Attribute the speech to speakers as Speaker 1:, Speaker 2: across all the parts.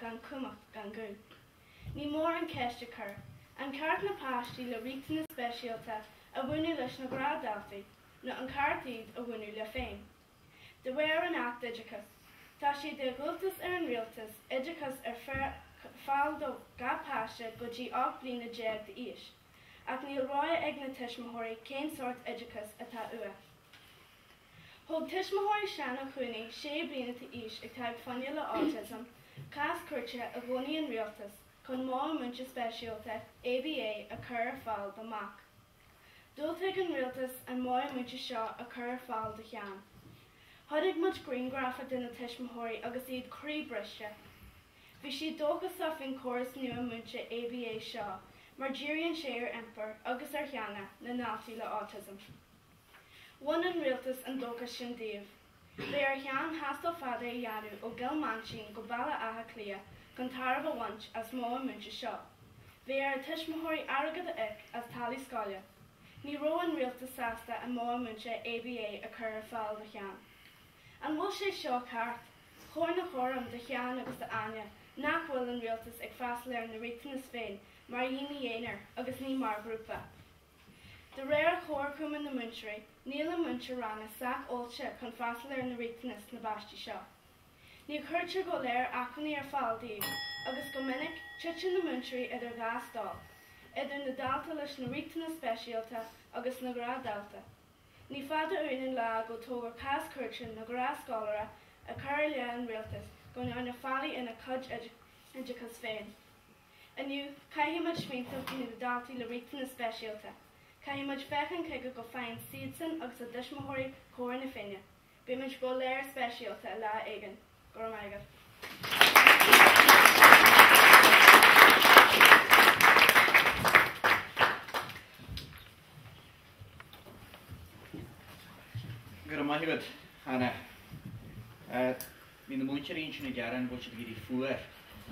Speaker 1: gan cumhacht gan guth. Ní mór an ceist a chur, an ceart na páistí le riachtanas speisialta a mhúineadh leis na gnáthdhaltaí, nó an ceart iad a mhúineadh leo féin? De réir an Acht Oideachais, tá sé de dhualgas ar an Rialtas oideachas ar fáil do gach páiste go dtí 18 bliana d'aois, ach níl rogha ag na tuismitheoirí cén sórt oideachais atá uathu. Thóg tuismitheoirí Seán Ó Cuanaigh, 6 bliana d'aois atá ag fáinne le autism, cás cúirte i gcoinne an Rialtais chun modh múinte speisialta, ABA, a chur ar fáil dá mac. Dhiúltaigh an Rialtas an modh múinte seo a chur ar fáil do Sheán. Chonaic muid grianghrafa de na tuismitheoirí agus iad croíbhriste. Bhí siad dóchasach faoin chóras nua múinte ABA seo mar díríonn sé ar iompar agus ar theanga na ndaltaí le autism. Bhain an Rialtas an dóchas sin díobh. Bhí ar Sheán taisteal fada a dhéanamh ó gCill Mhaintín go Baile Átha Cliath chun tairbhe a bhaint as modh múinte seo. Bhí ar a tuismitheoirí airgead a íoc as táillí scoile. Ní raibh an Rialtas sásta an modh múinte ABA a chur ar fáil do Sheán. An bhfuil sé seo ceart? Chóir na chúram do Sheán agus do Áine nach bhfuil an Rialtas ag freastal ar na riachtanas féin mar dhaoine aonair agus ní mar ghrúpa. De réir Chomharchumann na Múinteoirí, níl an múinteoir ranga sách oilte chun freastal ar na riachtanas na bpáistí seo. Ní chuirtear go leor acmhainní ar fáil daoibh agus go minic, titeann na múinteoirí idir dhá stól, idir na dalta leis na riachtanas speisialta agus na gnáthdhalta. Ní fada uainn an lá go dtógfar cás cúirte na gnáthscoláire a chur i leith an rialtais go ndearnadh faillí ina cuid oideachais féin. Inniu, caithfidh muid smaointeamh faoi na daltaí le riachtanas speisialta. Caithfidh muid féachaint chuige go faigheann siadsan agus a dtuismitheoirí cóir na Féinne. Beidh muid go léir speisialta lá éigin. Go raibh maith agaibh.
Speaker 2: Go raibh maith agat, Hannah. Bhí na múinteoirí ansin ag gearán go bhfuil siad ag éirí fuar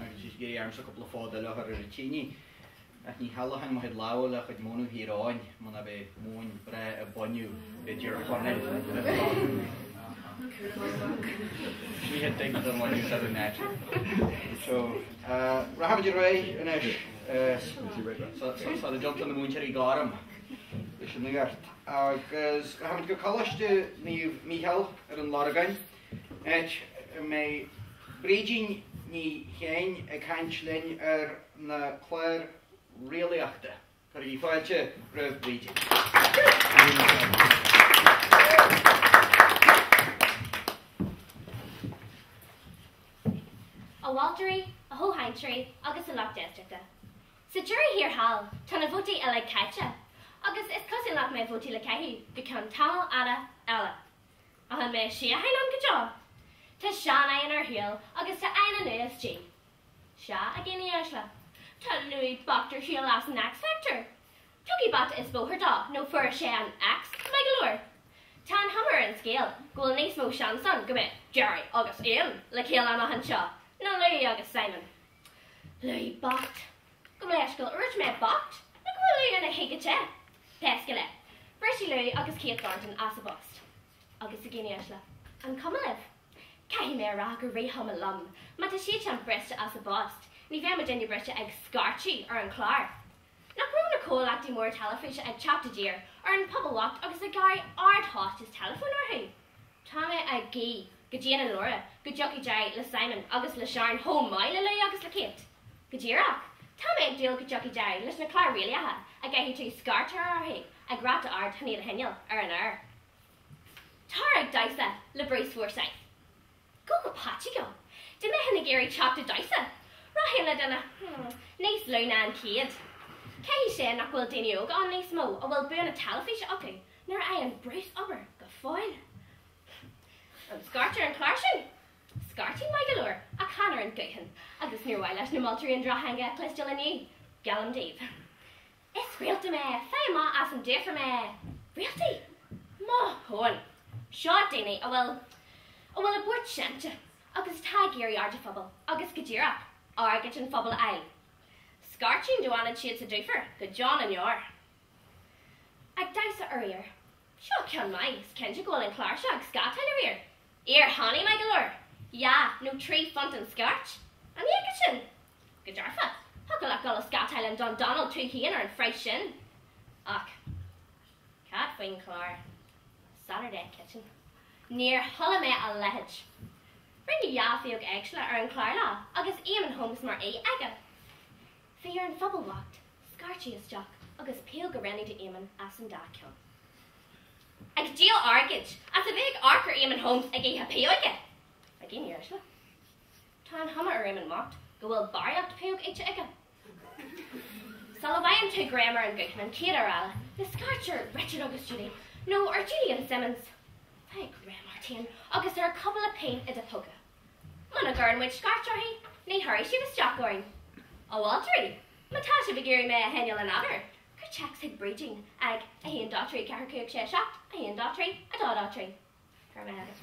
Speaker 2: agus bhí siad ag iarraidh ormsa cúpla fód eile a chur ar an tine. Ach ní shalófainn mo chuid lámha le chuid mónadh Thír Eoghain muna mbeadh móin breá a baineadh i dTír Chonaill Ní thig do móin sa net. So, rachaimid ar aghaidh anois sula dtiontaíonn na múinteoirí gorm leis an nuacht. Agus rachaimid go Coláiste Naomh Mícheál ar an Lorgain. áit a mbeidh Brídín Ní Sheáin ag caint linn ar na cláir réalaíochta. Cuirigí fáilte roimh Brídín.
Speaker 3: A mholtóirí, a chomhchainteoirí agus a lucht éisteachta. Sa deireadh thiar thall, tá na vótaí uilig caite, agus is cosúil nach mbeidh vótaí le caitheamh go ceann tamall fhada eile. Ach an mbeidh síocháin ann go deo? Tá sean-oigheann ar shiúl agus tá aigheanna nua istigh. Sea, a dhaoine uaisle, tá Louis bocht ar shiúl as an X-Factor. Tugaigí bata is bóthar dó nó fuair sé an X, maith go leor. Tá an chuma ar an scéal go bhfuil níos mó seans ann go mbeidh Gerry agus Ian le chéile amach anseo ná Louis agus Simon. Louis bocht. Gabh mo leithscéal, an ndúirt mé bocht? Nó go bhfuil Louis ina shuí go te? Pé scéal é, briseadh Louis agus Kate Thornton as a bpost. Agus a dhaoine uaisle, an cuma libh? Caithfidh mé a rá gur ríchuma liom má tá siad sin briste as a bpost, ní bheidh muidinne briste ag scairteadh ar an chlár. Nach raibh na comhlachtaí móra teilifíse ag teacht i dtír ar an phobal bhocht agus ag gearradh ardchostas teileafóin orthu? Tá mé ag guí go dian an leora go dtiocfaidh deireadh le Simon agus le Sharon chomh maith le Louis agus le Kate. Go díreach, tá mé ag dúil go dtiocfaidh deireadh leis na cláir réalaíocha a gcaithfidh tú scairteadh orthu ag ráta ard chun iad a choinneáil ar an aer. Tar ag damhsa le Bruce Forsyth. Go go Patsy go! Dá mbeinn ag iarraidh teacht ag damhsa, rachainn le duine, hmm, níos lú ná an chéad. Caithfidh sé nach bhfuil daoine óga ann níos mó a bhfuil bua na teilifíse acu nuair a fhaigheann Bruce obair go fóill. An scairt ar an chlár sin? Scairtím maith go leor, ach chan ar an guthán, agus níor mhaith leis na moltóirí an drochtheanga a chloisteáil inniu, geallaim daoibh. Is réalta mé! Faigh amach as an dufair mé! Réaltaí? Mo thóin! Seo daoine a bhfuil, a bhfuil a bport seinnte agus atá ag iarraidh aird an phobail, agus go díreach, airgead an phobail a fháil. Scairtín dá bhfanann siad sa dufair go deo na ndeor. Ag damhsa aréir. Seo ceann maith, is cinnte go bhfuil an clár seo ag scátáil aréir. Iar tháinig maith go leor! Dhá nó £3 an scairt? An bhfeiceann sibh? an Don Donald tú féin ar an phraghas sin. Ach cad faoin chlár Saturday Kitchen? Níor chuala mé a leithéid. Rinneadh 2 phióg éagsúla ar an chlár lá agus Éamonn Holmes mar aoi aige. Bhí ar an phobal bhocht scairteadh isteach agus pióg a roghnú d'Éamonn as an dá cheann. Ag díol airgid as a bheith ag amharc ar Éamonn Holmes ag ithe pióige! A dhaoine uaisle, tá an chuma ar Éamonn mbocht go bhfuil barraíocht pióg ite aige. Sula bhfaigheann tú greim ar an ghuthán an chéad uair eile, ná scairt ar Richard agus Judy, nó ar Julian Simmons. Faigh greim ort féin agus ar chúpla pingin i do phóca. Muna gcuireann muid scairt orthu, ní thabharfaidh siad isteach orainn. A Walterí, má tá sibh ag iarraidh mé a choinneáil in eagar, cuir téacs chuig Brídín ag 1 2 3 4 5 6 7 1 2 3 2 2 3. Go raibh maith agat.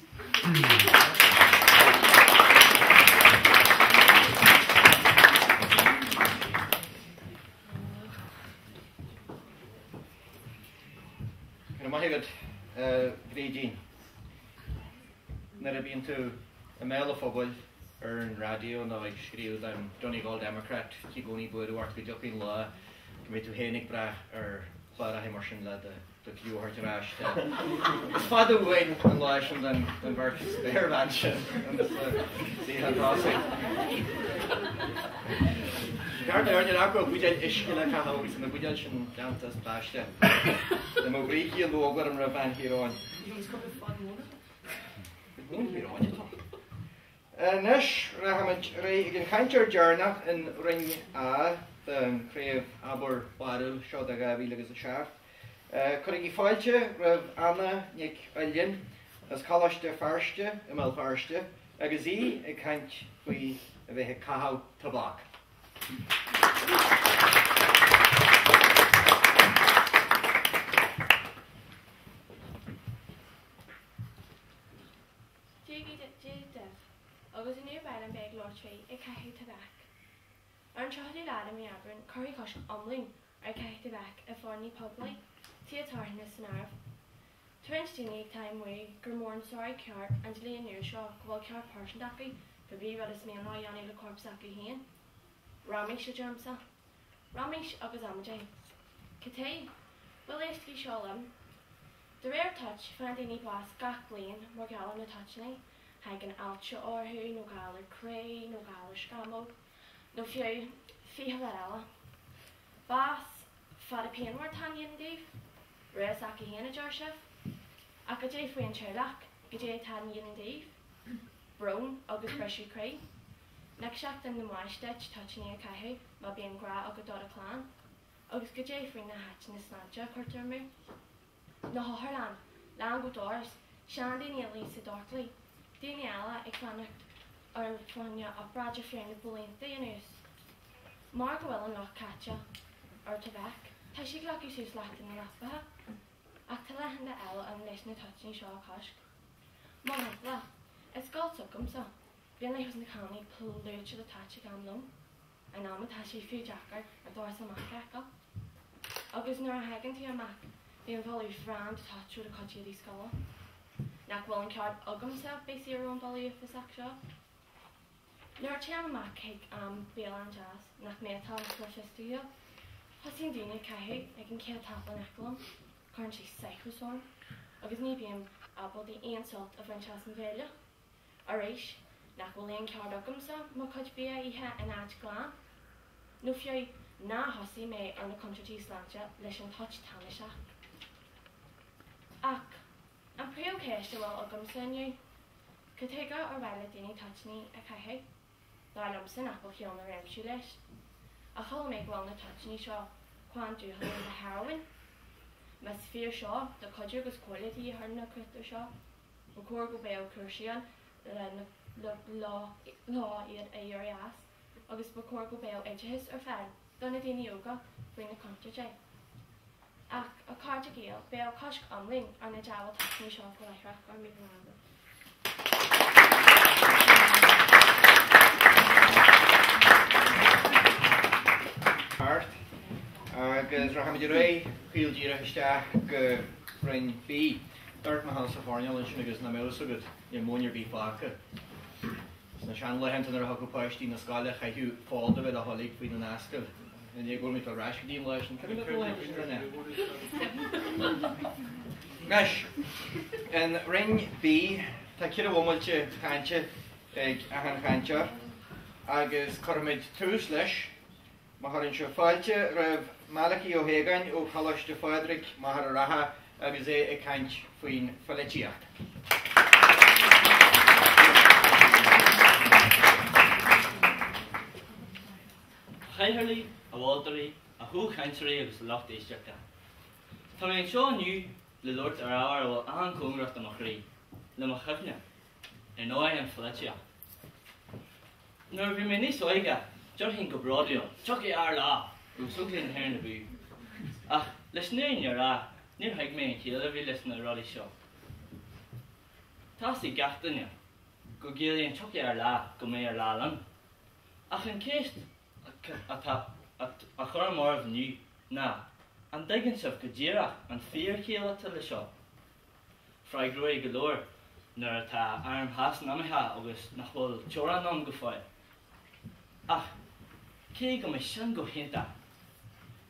Speaker 2: Go raibh maith agat, a Bhrídín. Nuair a bhíonn tú i mbéal an phobail ar an raidió nó ag scríobh don Donegal Democrat, tá i gcónaí buaireamh ort go dtiocfaidh an lá go mbeidh tú féin ag brath ar chláracha mar sin le do do chliú a thabhairt ar ais. Is fada uainn an lá sin don bheirt spéirbhean sin chun tosaigh. Ceart go leor, níor fhág go raibh buidéal uisce le caitheamh agus na buidéil sin déanta as plaisteach. Dá mbeadh brící an eagla orm roimh bhean Chiaráin. Bhean Chiaráin atá. Anois, rachaimid ar aghaidh ag an chainteoir deireanach in Roinn A den Chraobh Abair Barúil seo do 2007. Cuirigí fáilte roimh Anna Nic Uilinn as Coláiste Feirste i mBéal Feirste agus í ag caint faoi a bheith ag caitheamh tobac.
Speaker 1: Dia daoibh, agus inniu ba mhaith liom bheith ag labhairt faoi ag caitheamh tobac. Ar an 30ú lá de mhí Aibreáin cuirfear cosc iomlán ar chaitheamh tobac i bhfoirgnimh poiblí, tithe tábhairne san áireamh. Tá roinnt daoine atá ag maíomh gur mór an sárú ceart an dlí nua seo go bhfuil ceart pearsanta acu pé rud is mian leo a dhéanamh le corp s'acu féin. Raiméis a deirimse. Raiméis agus amaidí. Cad chuige? Bhuel éistigí seo liom. De réir toit, faigheann daoine bás gach bliain mar gheall ar na toitíní, thagann ailse orthu nó galar croí nó galar scamhóg nó fiú 20 rud eile. Bás fada pianmhar atá i ndán dóibh. Rogha s'acu féin a deir sibh. Ach cad é faoin teaghlach, cad é atá i ndán dóibh? Brón agus briseadh croí. Nach seachtain na mbáis duit toitíní a chaitheamh má bíonn grá agat do do chlann? Agus cad é faoi na háiteanna sláinte a chuirtear amú? Na hotharlanna, lán go doras, seandaoine a luí sa dorclaí, daoine eile ag fanacht ar fáinne obráide fiú na blianta anuas. Mar go bhfuil an lucht caite ar tobac, tá siad ag glacadh suas leachtanna na leapacha. Ach tá laethanta eile ann leis na toitíní seo a chosc. Mar shampla, i scoil s'agamsa, bíonn leithreas na cailíní plóite le toit ag am lóin. In am atá sé fiú deacair an doras amach a fheiceáil. Agus nuair a thagann tú amach, bíonn boladh bhreá de thoit ó do chuid éadaí scoile. Nach bhfuil an ceart agamsa bheith saor ón boladh uafásach seo? Nuair a théim amach chuig am bialann deas nach mbeadh sofaisticiúil, thosaíonn daoine ag caitheamh ag an chéad tábla in aice liom. Cuireann sé saithreas orm agus ní bhím ábalta aon sult a bhaint as an bhéile. Arís, nach bhfuil aon cheart agamsa mo chuid bia a ithe in áit glan? Nó fiú, ná thosaigh mé ar na contúirtí sláinte leis an toit tánaisteach. Ach, an príomhcheist a bhfuil agamsa inniu, cad chuige ar mhaith le daoine toitíní a chaitheamh? Dar liomsa nach bhfuil ciall ná réimsiú leis. Ach chuala mé go bhfuil na toitíní seo chomh andúchaileach le hearóin. Más fíor seo, tá cuidiú agus comhairle de dhíth ar na créatúir seo. Ba chóir go mbeadh cúrsaí ann le leo iad a éirí as agus ba chóir go mbeadh oideachas ar fáil do na daoine óga faoi na contúirtí. Ach, a chairde Gael, bheadh cosc iomlán ar na diabhal toitíní seo go láithreach, go raibh míle maith agat.
Speaker 2: Thart agus rachaimid ar aghaidh caol díreach isteach go Roinn B. Dúirt mé thall sa choirnéal ansin agus nach mbeadh fhios agat, níl móin ar bith fágtha. Sna seanlaethanta nuair a thiocfadh páistí na scoile chaitheadh fód a bheith le thoiligh faoina n-ascaill. I ndiaidh go bhfuil mé ag dul ar ais go dtí an lá sin. Cad é an lá sin rinne? Anois, in Roinn B, tá 4 bhomaite cainte ag achan chainteoir agus cuirfimid tús leis má chuireann sibh fáilte roimh Malachy Ó hAogáin ó Choláiste Phádraig, Machaire Rátha agus é ag caint faoin pholaitíocht.
Speaker 4: A chathaoirligh, a mholtóirí, a haoichainteoirí agus a lucht éisteachta. Tá mé anseo inniu le labhairt ar ábhar a bhfuil an-chóngarach do mo chroí, le mo chuimhne, ar ndóigh an pholaitíocht. Nuair a bhí mé níos óige, déarfainn go bródúil, 'Tiocfaidh ár lá! agus Óglaigh na hÉireann abú! Ach leis an fhírinne a rá, níor thuig mé an chiall a bhí leis na rudaí seo. Tá 'fhios ag gach duine go gciallaíonn 'Tiocfaidh ár lá' go mbeidh ár lá linn. Ach an cheist atá a chuirim oraibh inniu ná, an dtuigeann sibh go díreach an fíorchiall atá le seo? Freagróidh go leor nuair atá arm Shasana imithe agus nach bhfuil teorainn ann go fóill. Ach cé go mbeidh sin go hiontach,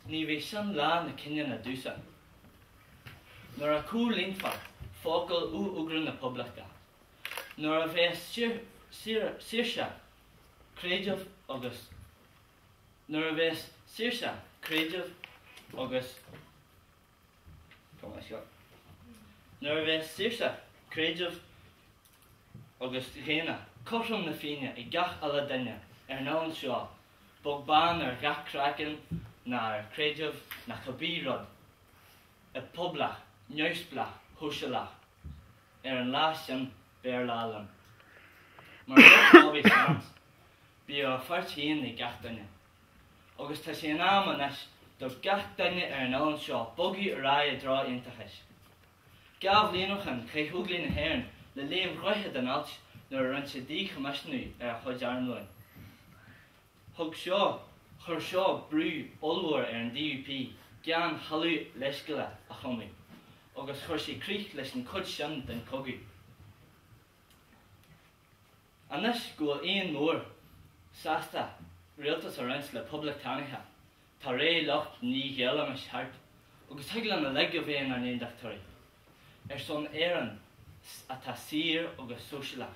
Speaker 4: ní bheidh sin lá na cinniúna domhsa. Nuair a chomhlíonfar focail fhógra na Poblachta, nuair a bheas saoirse creidimh agus nuair a bheas saoirse creidimh agus Nuair a bheas saoirse creidimh agus dhaonna cothrom na Féinne ag gach uile duine ar an oileán seo, beag beann ar dhath craicinn ná ar chreideamh ná cibé rud, i bpoblacht neamhspleách shóisialach, ar an lá sin beidh ár lá linn. Mar a dúirt Bobby Sands, bíodh a pháirt féin ag gach duine. Agus tá sé in am anois do gach duine ar an oileán seo bogadh ar aghaidh i dtreo aontachais. Dha bhliain ó shin chaith Óglaigh na hÉireann le léim Dhroichead an Ailt nuair a rinne sé díchoimisiúnú ar a chuid armlóin. Thug seo, chuir seo brú ollmhór ar an DUP gan thuilleadh leithscéala a chumadh agus chuir sé crích leis an chuid sin den chogadh. Anois go bhfuil Éamonn Mór sásta rialtas a roinnt le poblachtánaithe, tá ré lucht ní ghéillfimis thart agus thig linn uilig a bheith inár n-aondachtóirí ar son Éireann atá saor agus sóisialach.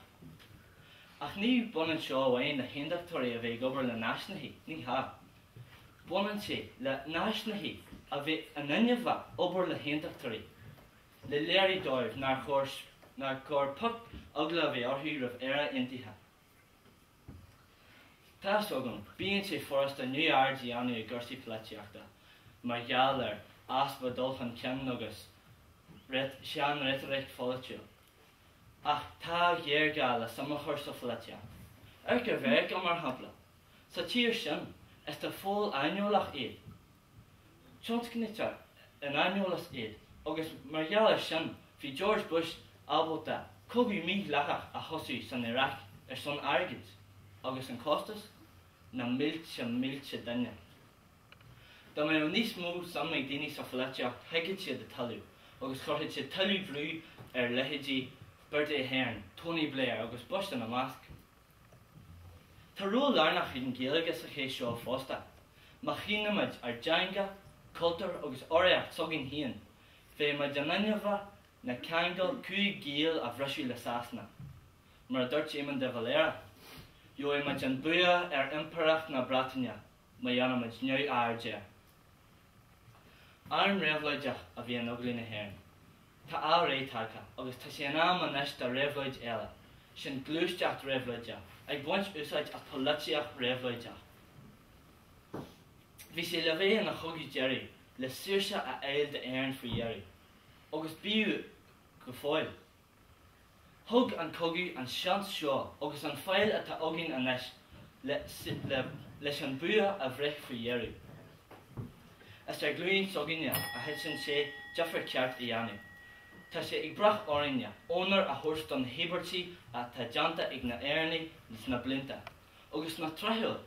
Speaker 4: Ach ní baineann seo amháin le haondachtóirí a bheith ag obair le náisiúnaithe, ní hea. Baineann sé le náisiúnaithe a bheith in inmhe obair le haondachtóirí. le léiriú dóibh nár chóir nár chóir pioc eagla a bheith orthu roimh Éire aontaithe. Tá 'fhios agam, bíonn sé furasta neamhaird a dhéanamh i gcúrsaí polaitíochta mar gheall ar easpa dul chun cinn agus sean-reitoric pholaitiúil. Ach tá géarghá le suim a chur sa pholaitíocht. Amharc ar Mheiriceá, mar shampla. Sa tír sin, is de phobal aineolach iad. Tionscnaítear in aineolas iad agus mar gheall air sin bhí George Bush ábalta cogadh mídhleathach a thosú san Iaráic ar son airgid, agus an costas? Na mílte mílte duine. Dá mbeadh níos mó suim ag daoine sa pholaitíocht thuigfeadh siad a tuilleadh agus chuirfeadh siad tuilleadh brú ar leithéidí Bertie Ahern, Tony Blair agus Bush ina measc. Tá ról lárnach ag an Ghaeilge sa cheist seo fosta. Má chaomhnaímid ár dteanga, cultúr agus urraíocht s'againn féin, beidh muid in inmhe na ceangail chúig gcéill a bhriseadh le Sasana. Mar a dúirt Éamon de Valera, gheobhaidh muid an bua ar Impireacht na Breataine má dhéanaimid neamhaird air. Arm réabhlóideach a bhí in Óglaigh na hÉireann. Tá a ré tagtha agus tá sé in am anois do réabhlóid eile, sin gluaisteacht réabhlóideach, ag baint úsáid as polaitíocht réabhlóideach. Bhí sé le bheith ina chogadh deiridh le saoirse a fháil d'Éirinn faoi dheireadh, agus b'fhiú go fóill. Thug an cogadh an seans seo agus an faill atá againn anois le leis an bua a bhreith faoi dheireadh. Is ar ghlúin s'againne a thiteann sé difear ceart a dhéanamh. Tá sé ag brath orainne onóir a thabhairt do na híobairtí atá déanta ag na Éireannaigh sna blianta, agus nach tráthúil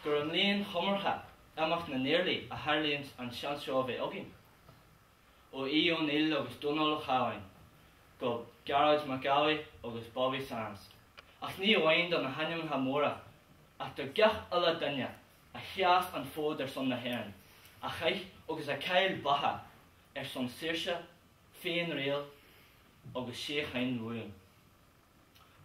Speaker 4: gur i mbliain chomórtha imeacht na nIarlaí a tharlaíonn an seans seo a bheith againn? Ó Aodh Ó Neill agus Dónal Ó Caoláin go Gearóid Mac Amhlaigh agus Bobby Sands. Ach ní amháin do na hainmneacha móra ach do gach uile duine a. sheas an fód ar son na hÉireann, a chaith agus a chaill beatha ar son saoirse, féinriail agus síocháin bhuan.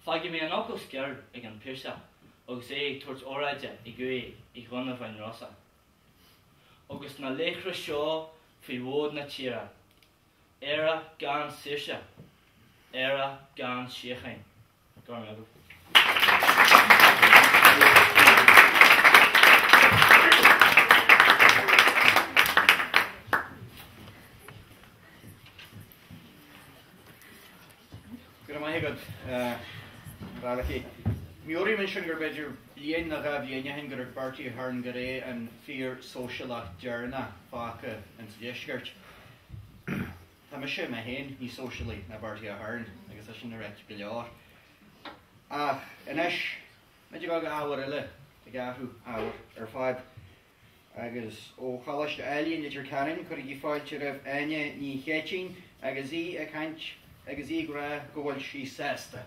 Speaker 4: Fágfaidh mé an fhocal scoir ag an Piarsach agus é ag tabhairt óráide ag uaigh Uí Dhonnabháin Rosa. Agus na laochra seo faoi bhfód na tíre, Éire gan saoirse, Éire gan síocháin. Go raibh maith agaibh.
Speaker 2: Go raibh maith agat, a Mhalachy. Meabhraím ansin gur b'fhéidir bliain nó 2 bhliain ó shin go raibh Bertie Ahern gurb é an fíor-sóisialach deireanach fágtha insa Deisceart. Tá mise mé féin níos sóisialaí ná Bertie Ahern agus é sin ag ráit go leor. Ach anois, muid ag dul go ábhar eile, ag athrú ábhair ar fad. Agus ó Choláiste Áileann Leitir Ceanainn, cuirigí fáilte roimh Áine Ní Chéitinn agus í ag caint agus í ag rá go bhfuil sí sásta.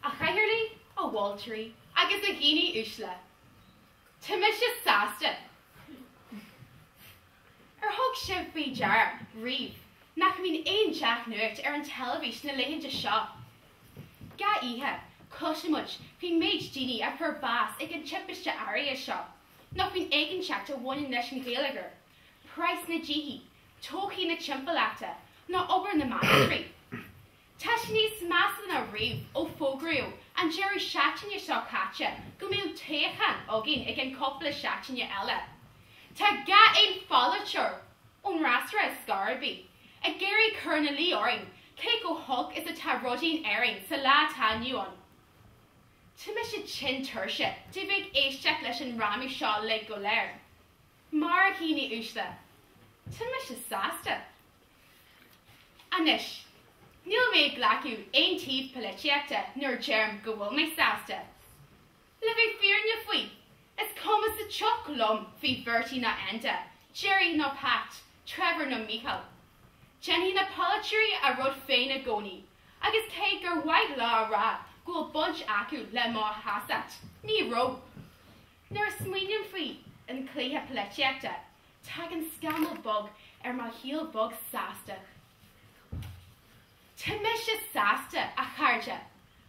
Speaker 5: A chathaoirligh, a mholtóirí agus a dhaoine uaisle, tá mise sásta. Ar thug sibh faoi deara riamh nach mbíonn aon dea-nuacht ar an teilifís na laethanta seo? Gach oíche, cloiseann muid faoin méid daoine a fuair bás ag an timpiste áirithe seo, nó faoin éiginnteacht a bhaineann leis an gheilleagar, praghas na dtithe, todhchaí na timpeallachta, nó obair na mbanaltraí. Tá sé níos measa ná riamh ó fógraíodh an deireadh seachtaine seo caite go mbeadh toghchán againn i gceann cúpla seachtaine eile. Tá gach aon pholaiteoir, ón fhreasúra ar scor ar bith, ag iarraidh cur ina luí orainn cé chomh holc is atá rudaí in Éirinn sa lá atá inniu ann. Tá mise tinn tuirseach de bheith ag éisteacht leis an fhráma seo uilig go léir. Mar a dhaoine uaisle, tá mise sásta. Anois, níl mé ag glacadh aon taobh polaitíochta nuair a deirim go bhfuil mé sásta. Le bheith fírinneach faoi, is cuma sa tsioc liom faoi Bhertie nó Enda, Gerry nó Pat, Trevor nó Micheál. Déanfaidh na polaiteoirí a rud féin i gcónaí, agus cé gur mhaith leo a rá go bhfuil baint acu le mo shástacht, ní raibh. Nuair a smaoiním faoi an cluiche polaitíochta, Tagann scamall bog ar mo shaol beag sásta. Tá mise sásta, a chairde,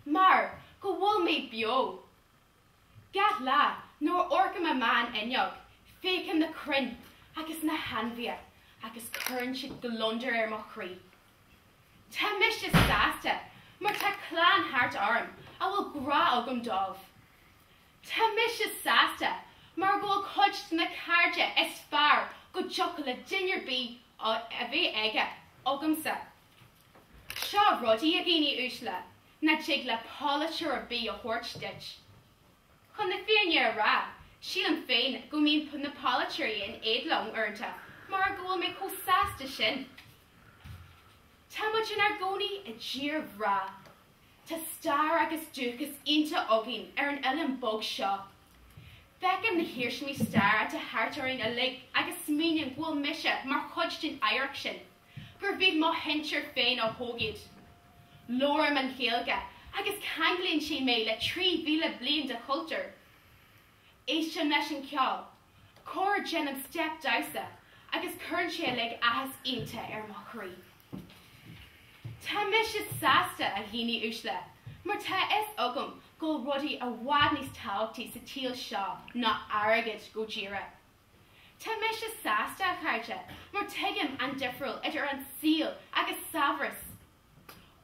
Speaker 5: mar go bhfuil mé beo. Gach lá nuair a amharcaim amach an fhuinneog, feicim na crainn agus na hainmhithe agus cuireann siad gliondar ar mo chroí. Tá mise sásta mar tá clann thart orm a bhfuil grá agam dóibh. Tá mise sásta mar go bhfuil cuid de na cairde is fearr go dtiocfadh le duine ar bith a bheith aige, agamsa. Seo rudaí, a dhaoine uaisle, nach dtig le polaiteoir ar bith a thabhairt duit. Chun na fírinne a rá, sílim féin go mbíonn na polaiteoirí in éad liom uaireanta mar go bhfuil mé chomh sásta sin. Tá muid inár gcónaí i dtír bhreá. Tá stair agus dúchas iontach againn ar an oileán beag seo. Feicim na hiarsmaí staire atá thart orainn uilig agus smaoiním go bhfuil mise mar chuid den oidhreacht sin, gurbh iad mo shinsir féin a thóg iad. Labhraím an Ghaeilge agus ceanglaíonn sé mé le 3,000 bliain de chultúr. Éistim leis an cheol, corruair déanaim steip damhsa agus cuireann sé uilig áthas iontach ar mo chroí. Tá mise sásta, a dhaoine uaisle, mar tá a fhios agam go bhfuil rudaí i bhfad níos tábhachtaí sa tsaol seo ná airgead go díreach. Tá mise sásta, a chairde, mar tuigim an difriúil idir an saol agus saibhreas.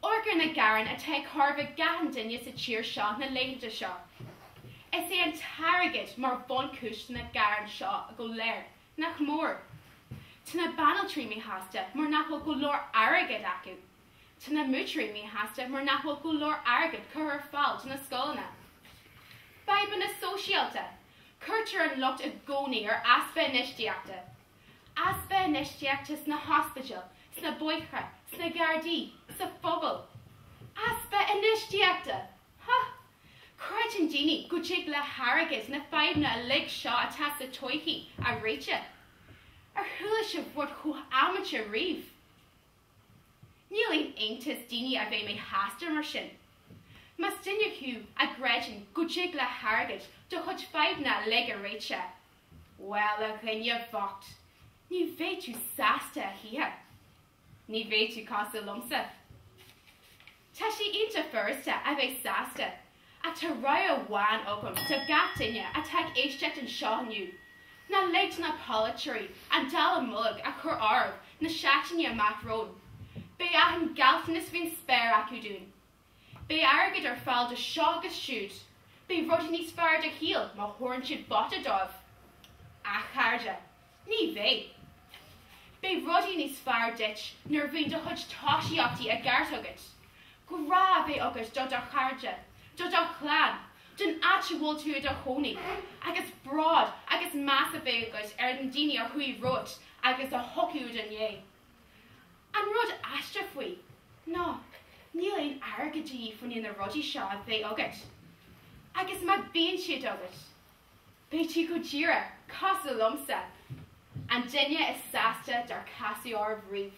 Speaker 5: Amharc ar na gearáin atá ag chóir a bheith gach aon duine sa tír seo na laethanta seo. Is é an t-airgead mar bhunchúis na gearán seo go léir, nach mór. Tá na banaltraí míshásta mar nach bhfuil go leor airgid acu. Tá na múinteoirí míshásta mar nach bhfuil go leor airgid curtha ar fáil do na scoileanna. Fadhbanna sóisialta, Cuirtear an locht i gcónaí ar easpa infheistíochta. Easpa infheistíochta sna hospidéil, sna bóithre, sna gardaí, sa phobal. Easpa infheistíochta! Ha! Creideann daoine go dtig le hairgead na fadhbanna uilig seo atá sa tsochaí a réiteach. Ar chuala sibh rud chomh amaideach riamh? Níl aon iontas daoine a bheith míshásta mar sin. Más duine thú a gcreideann go dtig le hairgead do chuid fadhbanna uilig a réiteach, bhuel a dhuine bhoicht, ní bheidh tú sásta a choíche. Ní bheidh tú cosúil liomsa. Tá sé iontach furasta a bheith sásta ach tá rogha amháin agam do gach duine atá ag éisteacht anseo inniu, ná lig do na polaiteoirí an dallamullóg a chur oraibh na seachtainí amach romhainn. Beidh achan gealltanas faoin spéir acu dúinn. Beidh airgead ar fáil do seo agus siúd. Beidh rudaí níos fearr i do shaol má thabharann siad vóta dóibh. A chairde, ní bheidh. Beidh rudaí níos fearr duit nuair a bhíonn do chuid tosaíochtaí i gceart agat. Grá a bheith agat do do chairde, do do chlann, don áit a bhfuil tú i do chónaí, agus bród agus meas a bheith agat ar na daoine a chuaigh romhat agus a thiocfaidh i do ndiaidh. An rud aisteach faoi ná níl aon airgead de dhíth fá choinne na rudaí seo a bheith agat. Agus má bhíonn siad agat, beidh tú go díreach cosúil liomsa, an duine is sásta dár casadh oraibh riamh.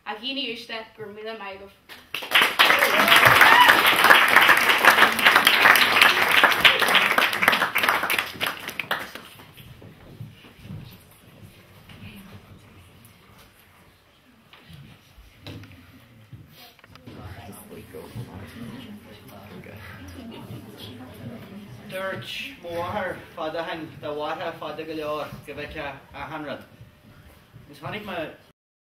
Speaker 5: A dhaoine uaisle, go raibh míle maith agaibh.
Speaker 2: Dúirt mo mháthair fada ó shin dá mhairfeá fada go leor go bhfeicfeá achan rud. Agus chonaic mé.